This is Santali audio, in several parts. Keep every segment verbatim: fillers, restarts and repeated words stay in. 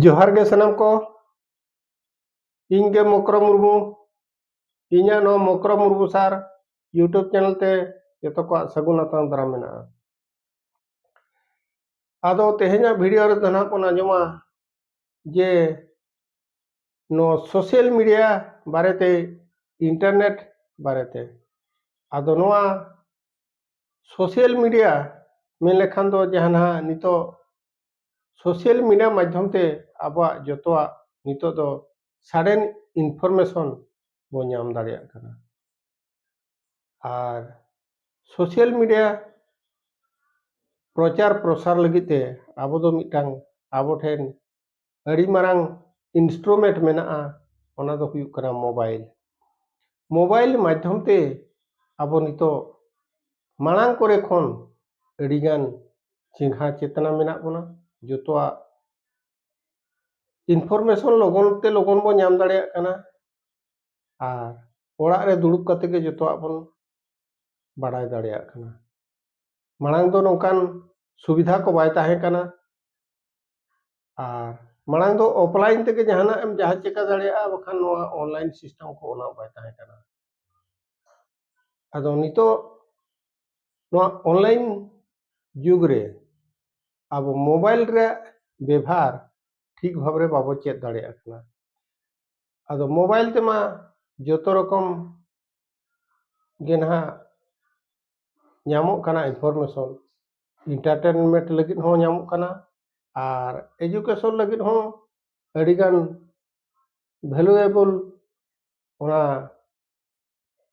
ᱡᱚᱦᱟᱨ ᱜᱮ ᱥᱟᱱᱟᱢ ᱠᱚ᱾ ᱤᱧ ᱜᱮ ᱢᱚᱠᱨᱚ ᱢᱩᱨᱢᱩ᱾ ᱤᱧᱟᱹᱜ ᱱᱚᱣᱟ ᱢᱚᱠᱨᱚ ᱢᱩᱨᱢᱩ ᱥᱟᱨ YouTube ᱪᱮᱱᱮᱞ ᱛᱮ ᱡᱚᱛᱚ ᱠᱚᱣᱟᱜ ᱥᱟᱹᱜᱩᱱ ᱟᱛᱟᱝ ᱫᱟᱨᱟᱢ ᱢᱮᱱᱟᱜᱼᱟ᱾ ᱟᱫᱚ ᱛᱮᱦᱮᱧᱟᱜ ᱵᱷᱤᱰᱤᱭᱳ ᱨᱮᱫᱚ ᱱᱟᱦᱟᱜ ᱵᱚᱱ ᱟᱸᱡᱚᱢᱟ ᱡᱮ ᱱᱚᱣᱟ ᱥᱳᱥᱟᱞ ᱢᱤᱰᱤᱭᱟ ᱵᱟᱨᱮᱛᱮ, ᱤᱱᱴᱟᱨᱱᱮᱴ ᱵᱟᱨᱮᱛᱮ᱾ ᱟᱫᱚ ᱱᱚᱣᱟ ᱥᱳᱥᱟᱞ ᱢᱤᱰᱤᱭᱟ ᱢᱮᱱ ᱞᱮᱠᱷᱟᱱ ᱫᱚ ᱡᱟᱦᱟᱸ ᱱᱟᱦᱟᱜ ᱱᱤᱛᱚᱜ ᱥᱳᱥᱟᱞ ᱢᱤᱰᱤᱭᱟ ᱢᱟᱫᱽᱫᱷᱚᱢ ᱛᱮ ᱟᱵᱚᱣᱟᱜ ᱡᱚᱛᱚᱣᱟᱜ ᱱᱤᱛᱚᱜ ᱫᱚ ᱥᱟᱰᱮᱱ ᱤᱱᱯᱷᱚᱨᱢᱮᱥᱚᱱ ᱵᱚᱱ ᱧᱟᱢ ᱫᱟᱲᱮᱭᱟᱜ ᱠᱟᱱᱟ᱾ ᱟᱨ ᱥᱳᱥᱟᱞ ᱢᱤᱰᱤᱭᱟ ᱯᱨᱚᱪᱟᱨ ᱯᱨᱚᱥᱟᱨ ᱞᱟᱹᱜᱤᱫ ᱛᱮ ᱟᱵᱚ ᱫᱚ ᱢᱤᱫᱴᱟᱝ ᱟᱵᱚ ᱴᱷᱮᱱ ᱟᱹᱰᱤ ᱢᱟᱨᱟᱝ ᱤᱱᱥᱴᱨᱩᱢᱮᱱᱴ ᱢᱮᱱᱟᱜᱼᱟ, ᱚᱱᱟ ᱫᱚ ᱦᱩᱭᱩᱜ ᱠᱟᱱᱟ ᱢᱳᱵᱟᱭᱤᱞ᱾ ᱢᱳᱵᱟᱭᱤᱞ ᱢᱟᱫᱽᱫᱷᱚᱢ ᱛᱮ ᱟᱵᱚ ᱱᱤᱛᱚᱜ ᱢᱟᱲᱟᱝ ᱠᱚᱨᱮ ᱠᱷᱚᱱ ᱟᱹᱰᱤᱜᱟᱱ ᱪᱮᱸᱜᱷᱟ ᱪᱮᱛᱱᱟ ᱢᱮᱱᱟᱜ ᱵᱚᱱᱟ᱾ ᱡᱚᱛᱚᱣᱟᱜ ᱤᱱᱯᱷᱚᱨᱢᱮᱥᱚᱱ ᱞᱚᱜᱚᱱ ᱛᱮ ᱞᱚᱜᱚᱱ ᱵᱚᱱ ᱧᱟᱢ ᱫᱟᱲᱮᱭᱟᱜ ᱠᱟᱱᱟ ᱟᱨ ᱚᱲᱟᱜ ᱨᱮ ᱫᱩᱲᱩᱵ ᱠᱟᱛᱮ ᱜᱮ ᱡᱚᱛᱚᱣᱟᱜ ᱵᱚᱱ ᱵᱟᱲᱟᱭ ᱫᱟᱲᱮᱭᱟᱜ ᱠᱟᱱᱟ᱾ ᱢᱟᱲᱟᱝ ᱫᱚ ᱱᱚᱝᱠᱟᱱ ᱥᱩᱵᱤᱫᱷᱟ ᱠᱚ ᱵᱟᱭ ᱛᱟᱦᱮᱸ ᱠᱟᱱᱟ᱾ ᱟᱨ ᱢᱟᱲᱟᱝ ᱫᱚ ᱚᱯᱷᱞᱟᱭᱤᱱ ᱛᱮᱜᱮ ᱡᱟᱦᱟᱱᱟᱜ ᱮᱢ ᱡᱟᱦᱟᱸ ᱪᱮᱠᱟ ᱫᱟᱲᱮᱭᱟᱜᱼᱟ, ᱵᱟᱠᱷᱟᱱ ᱱᱚᱣᱟ ᱚᱱᱞᱟᱭᱤᱱ ᱥᱤᱥᱴᱮᱢ ᱠᱚ ᱚᱱᱟ ᱵᱟᱭ ᱛᱟᱦᱮᱸ ᱠᱟᱱᱟ᱾ ᱟᱫᱚ ᱱᱤᱛᱚᱜ ᱱᱚᱣᱟ ᱚᱱᱞᱟᱭᱤᱱ ᱡᱩᱜᱽ ᱨᱮ ᱟᱵᱚ ᱢᱳᱵᱟᱭᱤᱞ ᱨᱮᱭᱟᱜ ᱵᱮᱵᱷᱟᱨ ᱴᱷᱤᱠ ᱵᱷᱟᱵᱽ ᱨᱮ ᱵᱟᱵᱚ ᱪᱮᱫ ᱫᱟᱲᱮᱭᱟᱜ ᱠᱟᱱᱟ᱾ ᱟᱫᱚ ᱢᱳᱵᱟᱭᱤᱞ ᱛᱮᱢᱟ ᱡᱚᱛᱚ ᱨᱚᱠᱚᱢ ᱜᱮ ᱱᱟᱦᱟᱜ ᱧᱟᱢᱚᱜ ᱠᱟᱱᱟ ᱤᱱᱯᱷᱚᱨᱢᱮᱥᱚᱱ, ᱤᱱᱴᱟᱨᱴᱮᱱᱢᱮᱱᱴ ᱞᱟᱹᱜᱤᱫ ᱦᱚᱸ ᱧᱟᱢᱚᱜ ᱠᱟᱱᱟ ᱟᱨ ᱮᱡᱩᱠᱮᱥᱚᱱ ᱞᱟᱹᱜᱤᱫ ᱦᱚᱸ ᱟᱹᱰᱤᱜᱟᱱ ᱵᱷᱮᱞᱩᱭᱮᱵᱚᱞ ᱚᱱᱟ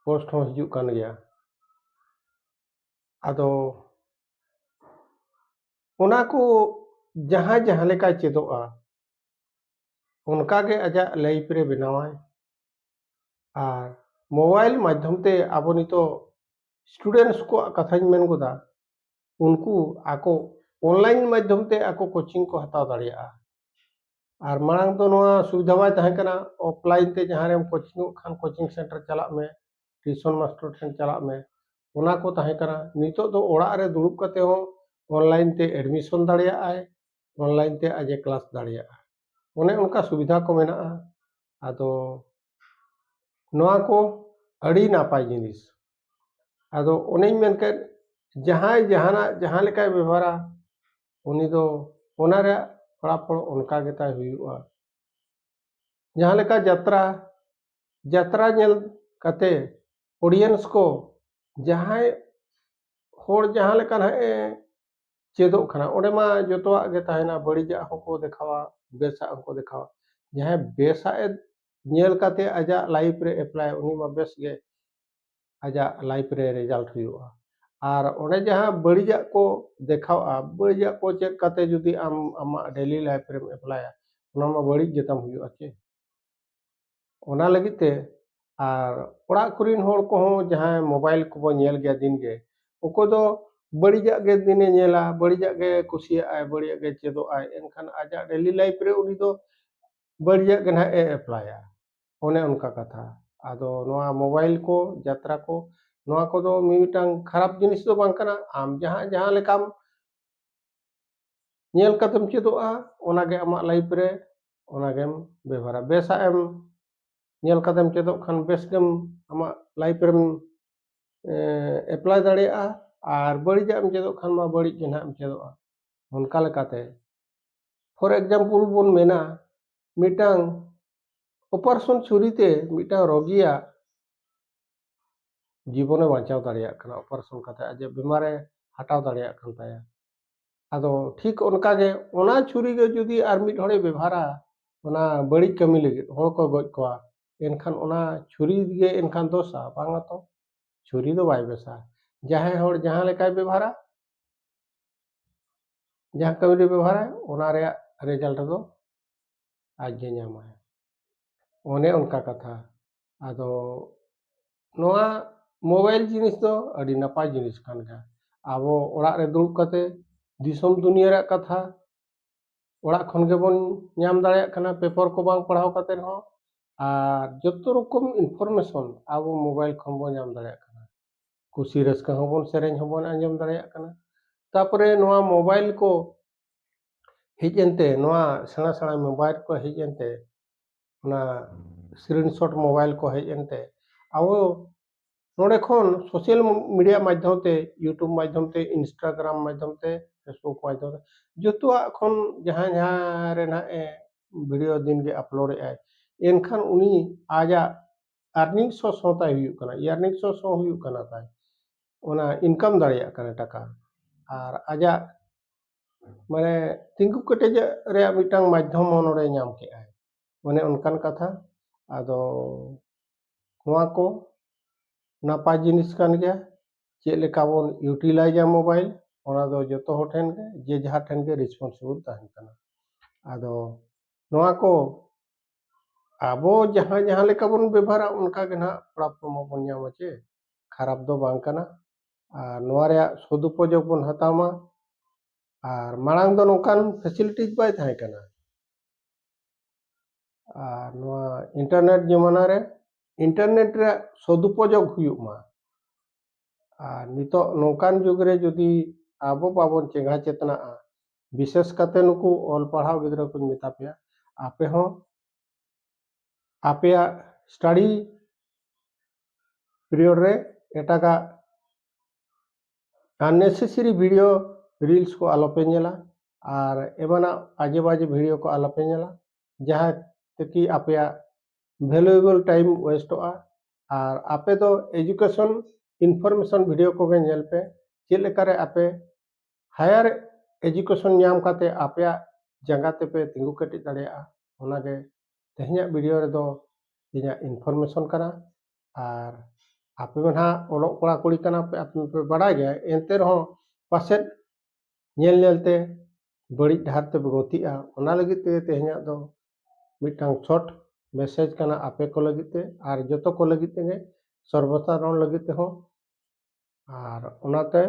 ᱯᱳᱥᱴ ᱦᱚᱸ ᱦᱤᱡᱩᱜ ᱠᱟᱱ ᱜᱮᱭᱟ᱾ ᱟᱫᱚ ᱚᱱᱟ ᱠᱚ ᱡᱟᱦᱟᱸᱭ ᱡᱟᱦᱟᱸ ᱞᱮᱠᱟᱭ ᱪᱮᱫᱚᱜᱼᱟ, ᱚᱱᱠᱟᱜᱮ ᱟᱡᱟᱜ ᱞᱟᱭᱤᱯᱷ ᱨᱮ ᱵᱮᱱᱟᱣᱟᱭ᱾ ᱟᱨ ᱢᱳᱵᱟᱭᱤᱞ ᱢᱟᱫᱽᱫᱷᱚᱢ ᱛᱮ ᱟᱵᱚ ᱱᱤᱛᱚᱜ ᱥᱴᱩᱰᱮᱱᱴᱥ ᱠᱚᱣᱟᱜ ᱠᱟᱛᱷᱟᱧ ᱢᱮᱱ ᱜᱚᱫᱟ, ᱩᱱᱠᱩ ᱟᱠᱚ ᱚᱱᱞᱟᱭᱤᱱ ᱢᱟᱫᱽᱫᱷᱚᱢ ᱛᱮ ᱟᱠᱚ ᱠᱳᱪᱤᱝ ᱠᱚ ᱦᱟᱛᱟᱣ ᱫᱟᱲᱮᱭᱟᱜᱼᱟ᱾ ᱟᱨ ᱢᱟᱲᱟᱝ ᱫᱚ ᱱᱚᱣᱟ ᱥᱩᱵᱤᱫᱷᱟ ᱵᱟᱭ ᱛᱟᱦᱮᱸ ᱠᱟᱱᱟ, ᱚᱯᱷᱞᱟᱭᱤᱱ ᱛᱮ ᱡᱟᱦᱟᱸ ᱨᱮᱢ ᱠᱳᱪᱤᱝᱚᱜ ᱠᱷᱟᱱ ᱠᱳᱪᱤᱝ ᱥᱮᱱᱴᱟᱨ ᱪᱟᱞᱟᱜ ᱢᱮ, ᱴᱤᱭᱩᱥᱚᱱ ᱢᱟᱥᱴᱟᱨ ᱴᱷᱮᱱ ᱪᱟᱞᱟᱜ ᱢᱮ, ᱚᱱᱟ ᱠᱚ ᱛᱟᱦᱮᱸ ᱠᱟᱱᱟ᱾ ᱱᱤᱛᱚᱜ ᱫᱚ ᱚᱲᱟᱜ ᱨᱮ ᱫᱩᱲᱩᱵ ᱠᱟᱛᱮ ᱦᱚᱸ ᱚᱱᱞᱟᱭᱤᱱ ᱛᱮ ᱮᱰᱢᱤᱥᱚᱱ ᱫᱟᱲᱮᱭᱟᱜᱼᱟᱭ, ᱚᱱᱞᱟᱭᱤᱱ ᱛᱮ ᱟᱡ ᱮ ᱠᱞᱟᱥ ᱫᱟᱲᱮᱭᱟᱜᱼᱟ᱾ ᱚᱱᱮ ᱚᱱᱠᱟ ᱥᱩᱵᱤᱫᱷᱟ ᱠᱚ ᱢᱮᱱᱟᱜᱼᱟ᱾ ᱟᱫᱚ ᱱᱚᱣᱟ ᱠᱚ ᱟᱹᱰᱤ ᱱᱟᱯᱟᱭ ᱡᱤᱱᱤᱥ᱾ ᱟᱫᱚ ᱚᱱᱮᱧ ᱢᱮᱱ ᱠᱮᱫ, ᱡᱟᱦᱟᱸᱭ ᱡᱟᱦᱟᱱᱟᱜ ᱡᱟᱦᱟᱸ ᱞᱮᱠᱟᱭ ᱵᱮᱵᱚᱦᱟᱨᱟ, ᱩᱱᱤ ᱫᱚ ᱚᱱᱟ ᱨᱮᱭᱟᱜ ᱯᱷᱚᱞᱟᱯᱷᱚᱞ ᱚᱱᱠᱟ ᱜᱮᱛᱟᱭ ᱦᱩᱭᱩᱜᱼᱟ᱾ ᱡᱟᱦᱟᱸ ᱞᱮᱠᱟ ᱡᱟᱛᱨᱟ, ᱡᱟᱛᱨᱟ ᱧᱮᱞ ᱠᱟᱛᱮ audience ᱠᱚ, ᱡᱟᱦᱟᱸᱭ ᱦᱚᱲ ᱡᱟᱦᱟᱸ ᱞᱮᱠᱟ ᱱᱟᱦᱟᱜ ᱮ ᱪᱮᱫᱚᱜ ᱠᱟᱱᱟ, ᱚᱸᱰᱮ ᱢᱟ ᱡᱚᱛᱚᱣᱟᱜ ᱜᱮ ᱛᱟᱦᱮᱱᱟ, ᱵᱟᱹᱲᱤᱡᱟᱜ ᱦᱚᱸᱠᱚ ᱫᱮᱠᱷᱟᱣᱟ, ᱵᱮᱥᱟᱜ ᱦᱚᱸᱠᱚ ᱫᱮᱠᱷᱟᱣᱟ᱾ ᱡᱟᱦᱟᱸᱭ ᱵᱮᱥᱟᱜ ᱮ ᱧᱮᱞ ᱠᱟᱛᱮ ᱟᱡᱟᱜ life ᱨᱮ apply, ᱩᱱᱤ ᱢᱟ ᱵᱮᱥ ᱜᱮ ᱟᱡᱟᱜ life ᱨᱮ result ᱦᱩᱭᱩᱜᱼᱟ᱾ ᱟᱨ ᱚᱸᱰᱮ ᱡᱟᱦᱟᱸ ᱵᱟᱹᱲᱤᱡᱟᱜ ᱠᱚ ᱫᱮᱠᱷᱟᱣᱟ, ᱵᱟᱹᱲᱤᱡᱟᱜ ᱠᱚ ᱪᱮᱫ ᱠᱟᱛᱮ ᱡᱩᱫᱤ ᱟᱢ ᱟᱢᱟᱜ daily life ᱨᱮᱢ applyᱟ, ᱚᱱᱟ ᱢᱟ ᱵᱟᱹᱲᱤᱡ ᱜᱮᱛᱟᱢ ᱦᱩᱭᱩᱜᱼᱟ ᱪᱮ? ᱚᱱᱟ ᱞᱟᱹᱜᱤᱫ ᱛᱮ, ᱟᱨ ᱚᱲᱟᱜ ᱠᱚᱨᱮᱱ ᱦᱚᱲ ᱠᱚᱦᱚᱸ ᱡᱟᱦᱟᱸᱭ mobile ᱠᱚᱵᱚ ᱧᱮᱞ ᱜᱮᱭᱟ ᱫᱤᱱ ᱜᱮ, ᱚᱠᱚᱭ ᱫᱚ ᱵᱟᱹᱲᱤᱡᱟᱜ ᱜᱮ ᱫᱤᱱᱮ ᱧᱮᱞᱟ, ᱵᱟᱹᱲᱤᱡᱟᱜ ᱜᱮ ᱠᱩᱥᱤᱭᱟᱜᱼᱟᱭ, ᱵᱟᱹᱲᱤᱡᱟᱜ ᱜᱮ ᱪᱮᱫᱚᱜᱼᱟᱭ, ᱮᱱᱠᱷᱟᱱ ᱟᱡᱟᱜ daily life ᱨᱮ ᱩᱱᱤ ᱫᱚ ᱵᱟᱹᱲᱤᱡᱟᱜ ᱜᱮ ᱱᱟᱦᱟᱜ ᱮ applyᱟ᱾ ᱚᱱᱮ ᱚᱱᱠᱟ ᱠᱟᱛᱷᱟ᱾ ᱟᱫᱚ ᱱᱚᱣᱟ mobile ᱠᱚ, ᱡᱟᱛᱨᱟ ᱠᱚ, ᱱᱚᱣᱟ ᱠᱚᱫᱚ ᱢᱤᱢᱤᱫᱴᱟᱝ ᱠᱷᱟᱨᱟᱯ ᱡᱤᱱᱤᱥ ᱫᱚ ᱵᱟᱝ ᱠᱟᱱᱟ᱾ ᱟᱢ ᱡᱟᱦᱟᱸ ᱡᱟᱦᱟᱸ ᱞᱮᱠᱟᱢ ᱧᱮᱞ ᱠᱟᱛᱮᱢ ᱪᱮᱫᱚᱜᱼᱟ, ᱚᱱᱟᱜᱮ ᱟᱢᱟᱜ life ᱨᱮ ᱚᱱᱟᱜᱮᱢ ᱵᱮᱵᱚᱦᱟᱨᱟ᱾ ᱵᱮᱥᱟᱜ ᱮᱢ ᱧᱮᱞ ᱠᱟᱛᱮᱢ ᱪᱮᱫᱚᱜ ᱠᱷᱟᱱ ᱵᱮᱥ ᱜᱮᱢ ᱟᱢᱟᱜ life ᱨᱮᱢ, ᱮ, apply ᱫᱟᱲᱮᱭᱟᱜᱼᱟ, ᱟᱨ ᱵᱟᱹᱲᱤᱡᱟᱜ ᱮᱢ ᱪᱮᱫᱚᱜ ᱠᱷᱟᱱ ᱢᱟ ᱵᱟᱹᱲᱤᱡ ᱜᱮ ᱱᱟᱦᱟᱜ ᱮᱢ ᱪᱮᱫᱚᱜᱼᱟ᱾ ᱚᱱᱠᱟ ᱞᱮᱠᱟᱛᱮ, for example ᱵᱚᱱ ᱢᱮᱱᱟ, ᱢᱤᱫᱴᱟᱝ operation ᱪᱷᱩᱨᱤ ᱛᱮ ᱢᱤᱫᱴᱟᱝ ᱨᱳᱜᱤᱭᱟᱜ ᱡᱤᱵᱚᱱᱮ ᱵᱟᱧᱪᱟᱣ ᱫᱟᱲᱮᱭᱟᱜ ᱠᱟᱱᱟ, operation ᱠᱟᱛᱮ ᱟᱡᱟᱜ ᱵᱤᱢᱟᱨᱮ ᱦᱟᱴᱟᱣ ᱫᱟᱲᱮᱭᱟᱜ ᱠᱟᱱ ᱛᱟᱭᱟ᱾ ᱟᱫᱚ ᱴᱷᱤᱠ ᱚᱱᱠᱟᱜᱮ ᱚᱱᱟ ᱪᱷᱩᱨᱤ ᱜᱮ ᱡᱩᱫᱤ ᱟᱨ ᱢᱤᱫ ᱦᱚᱲᱮ ᱵᱮᱵᱷᱟᱨᱟ ᱚᱱᱟ ᱵᱟᱹᱲᱤᱡ ᱠᱟᱹᱢᱤ ᱞᱟᱹᱜᱤᱫ, ᱦᱚᱲ ᱠᱚ ᱜᱚᱡ ᱠᱚᱣᱟ, ᱮᱱᱠᱷᱟᱱ ᱚᱱᱟ ᱪᱷᱩᱨᱤ ᱜᱮ ᱮᱱᱠᱷᱟᱱ ᱫᱳᱥᱟ, ᱵᱟᱝᱟ ᱛᱚ? ᱪᱷᱩᱨᱤ ᱫᱚ ᱵᱟᱭ ᱵᱮᱥᱟ᱾ ᱡᱟᱦᱟᱸᱭ ᱦᱚᱲ ᱡᱟᱦᱟᱸ ᱞᱮᱠᱟᱭ ᱵᱮᱵᱷᱟᱨᱟ, ᱡᱟᱦᱟᱸ ᱠᱟᱹᱢᱤ ᱨᱮ ᱵᱮᱵᱚᱦᱟᱨᱟᱭ, ᱚᱱᱟ ᱨᱮᱭᱟᱜ result ᱫᱚ ᱟᱡ ᱜᱮ ᱧᱟᱢᱟᱭ᱾ ᱚᱱᱮ ᱚᱱᱠᱟ ᱠᱟᱛᱷᱟ᱾ ᱟᱫᱚ ᱱᱚᱣᱟ mobile ᱡᱤᱱᱤᱥ ᱫᱚ ᱟᱹᱰᱤ ᱱᱟᱯᱟᱭ ᱡᱤᱱᱤᱥ ᱠᱟᱱ ᱜᱮᱭᱟ᱾ ᱟᱵᱚ ᱚᱲᱟᱜ ᱨᱮ ᱫᱩᱲᱩᱵ ᱠᱟᱛᱮ ᱫᱤᱥᱚᱢ ᱫᱩᱱᱤᱭᱟᱹ ᱨᱮᱭᱟᱜ ᱠᱟᱛᱷᱟ ᱚᱲᱟᱜ ᱠᱷᱚᱱ ᱜᱮᱵᱚᱱ ᱧᱟᱢ ᱫᱟᱲᱮᱭᱟᱜ ᱠᱟᱱᱟ, paper ᱠᱚ ᱵᱟᱝ ᱯᱟᱲᱦᱟᱣ ᱠᱟᱛᱮ ᱦᱚᱸ᱾ ᱟᱨ ᱡᱚᱛᱚ ᱨᱚᱠᱚᱢ information ᱟᱵᱚ mobile ᱠᱷᱚᱱ ᱵᱚᱱ ᱧᱟᱢ ᱫᱟᱲᱮᱭᱟᱜ ᱠᱟᱱᱟ᱾ ᱠᱩᱥᱤ ᱨᱟᱹᱥᱠᱟᱹ ᱦᱚᱸᱵᱚᱱ, ᱥᱮᱨᱮᱧ ᱦᱚᱸᱵᱚᱱ ᱟᱸᱡᱚᱢ ᱫᱟᱲᱮᱭᱟᱜ ᱠᱟᱱᱟ᱾ ᱛᱟᱯᱚᱨᱮ ᱱᱚᱣᱟ mobile ᱠᱚ ᱦᱮᱡ ᱮᱱᱛᱮ, ᱱᱚᱣᱟ ᱥᱮᱬᱟ ᱥᱮᱬᱟ ᱢᱳᱵᱟᱭᱤᱞ ᱠᱚ ᱦᱮᱡ ᱮᱱᱛᱮ, ᱚᱱᱟ ᱥᱠᱨᱤᱱᱥᱚᱴ ᱢᱳᱵᱟᱭᱤᱞ ᱠᱚ ᱦᱮᱡ ᱮᱱᱛᱮ, ᱟᱵᱚ ᱱᱚᱰᱮ ᱠᱷᱚᱱ ᱥᱳᱥᱟᱞ ᱢᱤᱰᱤᱭᱟ ᱢᱟᱫᱽᱫᱷᱚᱢ ᱛᱮ, YouTube ᱢᱟᱫᱽᱫᱷᱚᱢ ᱛᱮ, Instagram ᱢᱟᱫᱽᱫᱷᱚᱢ ᱛᱮ, Facebook ᱢᱟᱫᱽᱫᱷᱚᱢ ᱛᱮ, ᱡᱚᱛᱚᱣᱟᱜ ᱠᱷᱚᱱ ᱡᱟᱦᱟᱸ ᱡᱟᱦᱟᱸ ᱨᱮ ᱱᱟᱦᱟᱜ ᱮ ᱵᱷᱤᱰᱤᱭᱳ ᱫᱤᱱ ᱜᱮ ᱟᱯᱞᱳᱰ ᱮᱫᱟᱭ, ᱮᱱᱠᱷᱟᱱ ᱩᱱᱤ ᱟᱡᱟᱜ ᱟᱨᱱᱤᱝ ᱥᱳᱨᱥ ᱦᱚᱸ ᱛᱟᱭ ᱦᱩᱭᱩᱜ ᱠᱟᱱᱟ, ᱟᱨᱱᱤᱝ ᱥᱳᱨᱥ ᱦᱚᱸ ᱦᱩᱭᱩᱜ ᱠᱟᱱᱟ ᱛᱟᱭ, ᱚᱱᱟ ᱤᱱᱠᱟᱢ ᱫᱟᱲᱮᱭᱟᱜ ᱠᱟᱱᱟ ᱴᱟᱠᱟ᱾ ᱟᱨ ᱟᱡᱟᱜ ᱢᱟᱱᱮ ᱛᱤᱸᱜᱩ ᱠᱮᱴᱮᱡᱚᱜ ᱨᱮᱭᱟᱜ ᱢᱤᱫᱴᱟᱝ ᱢᱟᱫᱽᱫᱷᱚᱢ ᱦᱚᱸ ᱱᱚᱰᱮ ᱧᱟᱢ ᱠᱮᱜᱼᱟᱭ᱾ ᱚᱱᱮ ᱚᱱᱠᱟᱱ ᱠᱟᱛᱷᱟ᱾ ᱟᱫᱚ ᱱᱚᱣᱟ ᱠᱚ ᱱᱟᱯᱟᱭ ᱡᱤᱱᱤᱥ ᱠᱟᱱ ᱜᱮᱭᱟ᱾ ᱪᱮᱫ ᱞᱮᱠᱟ ᱵᱚᱱ ᱤᱭᱩᱴᱤᱞᱟᱭᱤᱡᱟ ᱢᱳᱵᱟᱭᱤᱞ, ᱚᱱᱟ ᱫᱚ ᱡᱚᱛᱚ ᱦᱚᱲ ᱴᱷᱮᱱ ᱜᱮ, ᱡᱮ ᱡᱟᱦᱟᱸ ᱴᱷᱮᱱ ᱜᱮ ᱨᱮᱥᱯᱚᱱᱥᱤᱵᱚᱞ ᱛᱟᱦᱮᱱ ᱠᱟᱱᱟ᱾ ᱟᱫᱚ ᱱᱚᱣᱟ ᱠᱚ ᱟᱵᱚ ᱡᱟᱦᱟᱸ ᱡᱟᱦᱟᱸ ᱞᱮᱠᱟ ᱵᱚᱱ ᱵᱮᱵᱷᱟᱨᱟ, ᱚᱱᱠᱟ ᱜᱮ ᱱᱟᱦᱟᱜ ᱯᱞᱟᱴᱯᱷᱚᱨᱢ ᱦᱚᱸᱵᱚᱱ ᱧᱟᱢᱟ, ᱪᱮ ᱠᱷᱟᱨᱟᱯ ᱫᱚ ᱵᱟᱝ ᱠᱟᱱᱟ᱾ ᱟᱨ ᱱᱚᱣᱟ ᱨᱮᱭᱟᱜ ᱥᱚᱫᱩᱯᱚᱡᱳᱜᱽ ᱵᱚᱱ ᱦᱟᱛᱟᱣ ᱢᱟ᱾ ᱟᱨ ᱢᱟᱲᱟᱝ ᱫᱚ ᱱᱚᱝᱠᱟᱱ ᱯᱷᱮᱥᱤᱞᱤᱴᱤᱡᱽ ᱵᱟᱭ ᱛᱟᱦᱮᱸ ᱠᱟᱱᱟ᱾ ᱟᱨ ᱱᱚᱣᱟ ᱤᱱᱴᱟᱨᱱᱮᱴ ᱡᱚᱢᱟᱱᱟ ᱨᱮ ᱤᱱᱴᱟᱨᱱᱮᱴ ᱨᱮᱭᱟᱜ ᱥᱚᱫᱩᱯᱚᱡᱳᱜᱽ ᱦᱩᱭᱩᱜ ᱢᱟ᱾ ᱟᱨ ᱱᱤᱛᱚᱜ ᱱᱚᱝᱠᱟᱱ ᱡᱩᱜᱽ ᱨᱮ ᱡᱩᱫᱤ ᱟᱵᱚ ᱵᱟᱵᱚᱱ ᱪᱮᱸᱜᱷᱟ ᱪᱮᱛᱱᱟᱜᱼᱟ, ᱵᱤᱥᱮᱥ ᱠᱟᱛᱮ ᱱᱩᱠᱩ ᱚᱞ ᱯᱟᱲᱦᱟᱣ ᱜᱤᱫᱽᱨᱟᱹ ᱠᱚᱧ ᱢᱮᱛᱟ ᱯᱮᱭᱟ, ᱟᱯᱮ ᱦᱚᱸ ᱟᱯᱮᱭᱟᱜ ᱥᱴᱟᱰᱤ ᱯᱤᱨᱤᱭᱳᱰ ᱨᱮ ᱮᱴᱟᱜᱟᱜ ᱟᱱᱱᱮᱥᱮᱥᱟᱨᱤ ᱵᱷᱤᱰᱤᱭᱳ, ᱨᱤᱞᱥ ᱠᱚ ᱟᱞᱚᱯᱮ ᱧᱮᱞᱟ, ᱟᱨ ᱮᱢᱟᱱᱟᱜ ᱟᱡᱮ ᱵᱟᱡᱮ ᱵᱷᱤᱰᱤᱭᱳ ᱠᱚ ᱟᱞᱚᱯᱮ ᱧᱮᱞᱟ, ᱡᱟᱦᱟᱸ ᱛᱮᱠᱤ ᱟᱯᱮᱭᱟᱜ ᱵᱷᱮᱞᱩᱭᱮᱵᱚᱞ ᱴᱟᱭᱤᱢ ᱳᱭᱮᱥᱴᱚᱜᱼᱟ᱾ ᱟᱨ ᱟᱯᱮ ᱫᱚ ᱮᱡᱩᱠᱮᱥᱚᱱ, ᱤᱱᱯᱷᱚᱨᱢᱮᱥᱚᱱ ᱵᱷᱤᱰᱤᱭᱳ ᱠᱚᱜᱮ ᱧᱮᱞ ᱯᱮ, ᱪᱮᱫ ᱞᱮᱠᱟᱨᱮ ᱟᱯᱮ ᱦᱟᱭᱟᱨ ᱮᱡᱩᱠᱮᱥᱚᱱ ᱧᱟᱢ ᱠᱟᱛᱮ ᱟᱯᱮᱭᱟᱜ ᱡᱟᱸᱜᱟ ᱛᱮᱯᱮ ᱛᱤᱸᱜᱩ ᱠᱮᱴᱮᱡ ᱫᱟᱲᱮᱭᱟᱜᱼᱟ᱾ ᱚᱱᱟᱜᱮ ᱛᱮᱦᱮᱧᱟᱜ ᱵᱷᱤᱰᱤᱭᱳ ᱨᱮᱫᱚ ᱤᱧᱟᱹᱜ ᱤᱱᱯᱷᱚᱨᱢᱮᱥᱚᱱ ᱠᱟᱱᱟ᱾ ᱟᱨ ᱟᱯᱮ ᱢᱟ ᱱᱟᱦᱟᱜ ᱚᱞᱚᱜ ᱠᱚᱲᱟ ᱠᱩᱲᱤ ᱠᱟᱱᱟ ᱯᱮ, ᱟᱯᱮ ᱢᱟᱯᱮ ᱵᱟᱲᱟᱭ ᱜᱮᱭᱟ, ᱮᱱᱛᱮ ᱨᱮᱦᱚᱸ ᱯᱟᱥᱮᱫ ᱧᱮᱞ ᱧᱮᱞᱛᱮ ᱵᱟᱹᱲᱤᱡ ᱰᱟᱦᱟᱨ ᱛᱮᱯᱮ ᱜᱚᱛᱤᱜᱼᱟ᱾ ᱚᱱᱟ ᱞᱟᱹᱜᱤᱫ ᱛᱮᱜᱮ ᱛᱮᱦᱮᱧᱟᱜ ᱫᱚ ᱢᱤᱫᱴᱟᱝ ᱥᱚᱨᱴ ᱢᱮᱥᱮᱡᱽ ᱠᱟᱱᱟ ᱟᱯᱮ ᱠᱚ ᱞᱟᱹᱜᱤᱫ ᱛᱮ ᱟᱨ ᱡᱚᱛᱚ ᱠᱚ ᱞᱟᱹᱜᱤᱫ ᱛᱮᱜᱮ, ᱥᱚᱨᱵᱚᱥᱟᱫᱷᱟᱨᱚᱱ ᱞᱟᱹᱜᱤᱫ ᱛᱮᱦᱚᱸ᱾ ᱟᱨ ᱚᱱᱟᱛᱮ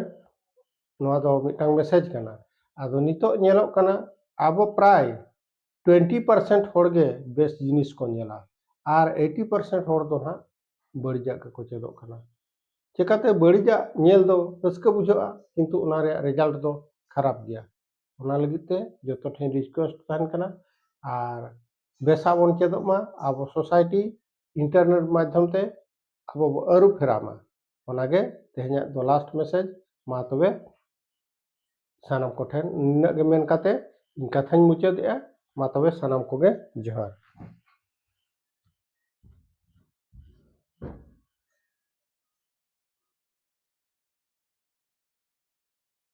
ᱱᱚᱣᱟ ᱫᱚ ᱢᱤᱫᱴᱟᱝ ᱢᱮᱥᱮᱡᱽ ᱠᱟᱱᱟ᱾ ᱟᱫᱚ ᱱᱤᱛᱚᱜ ᱧᱮᱞᱚᱜ ᱠᱟᱱᱟ, ᱟᱵᱚ ᱯᱨᱟᱭ ᱴᱩᱭᱮᱱᱴᱤ ᱯᱟᱨᱥᱮᱱᱴ ᱦᱚᱲᱜᱮ ᱵᱮᱥ ᱡᱤᱱᱤᱥ ᱠᱚ ᱧᱮᱞᱟ ᱟᱨ ᱮᱭᱤᱴᱤ ᱯᱟᱨᱥᱮᱱᱴ ᱦᱚᱲ ᱫᱚ ᱱᱟᱦᱟᱜ ᱵᱟᱹᱲᱤᱡᱟᱜ ᱜᱮᱠᱚ ᱪᱮᱫᱚᱜ ᱠᱟᱱᱟ᱾ ᱪᱮᱠᱟᱛᱮ ᱵᱟᱹᱲᱤᱡᱟᱜ ᱧᱮᱞ ᱫᱚ ᱨᱟᱹᱥᱠᱟᱹ ᱵᱩᱡᱷᱟᱹᱜᱼᱟ, ᱠᱤᱱᱛᱩ ᱚᱱᱟ ᱨᱮᱭᱟᱜ ᱨᱮᱡᱟᱞᱴ ᱫᱚ ᱠᱷᱟᱨᱟᱯ ᱜᱮᱭᱟ᱾ ᱚᱱᱟ ᱞᱟᱹᱜᱤᱫ ᱛᱮ ᱡᱚᱛᱚ ᱴᱷᱮᱱ ᱨᱤᱠᱩᱭᱮᱥᱴ ᱛᱟᱦᱮᱱ ᱠᱟᱱᱟ᱾ ᱟᱨ ᱵᱮᱥᱟᱜ ᱵᱚᱱ ᱪᱮᱫᱚᱜ ᱢᱟ, ᱟᱵᱚ ᱥᱳᱥᱟᱭᱴᱤ ᱤᱱᱴᱟᱨᱱᱮᱴ ᱢᱟᱫᱽᱫᱷᱚᱢ ᱛᱮ ᱟᱵᱚ ᱵᱚ ᱟᱹᱨᱩ ᱯᱷᱮᱨᱟᱣ ᱢᱟ, ᱚᱱᱟᱜᱮ ᱛᱮᱦᱮᱧᱟᱜ ᱫᱚ ᱞᱟᱥᱴ ᱢᱮᱥᱮᱡᱽ᱾ ᱢᱟ ᱛᱚᱵᱮ ᱥᱟᱱᱟᱢ ᱠᱚᱴᱷᱮᱱ ᱱᱤᱱᱟᱹᱜ ᱜᱮ ᱢᱮᱱ ᱠᱟᱛᱮ ᱤᱧ ᱠᱟᱛᱷᱟᱧ ᱢᱩᱪᱟᱹᱫᱮᱜᱼᱟ᱾ ᱢᱟ ᱛᱚᱵᱮ ᱥᱟᱱᱟᱢ ᱠᱚᱜᱮ ᱡᱚᱦᱟᱨ᱾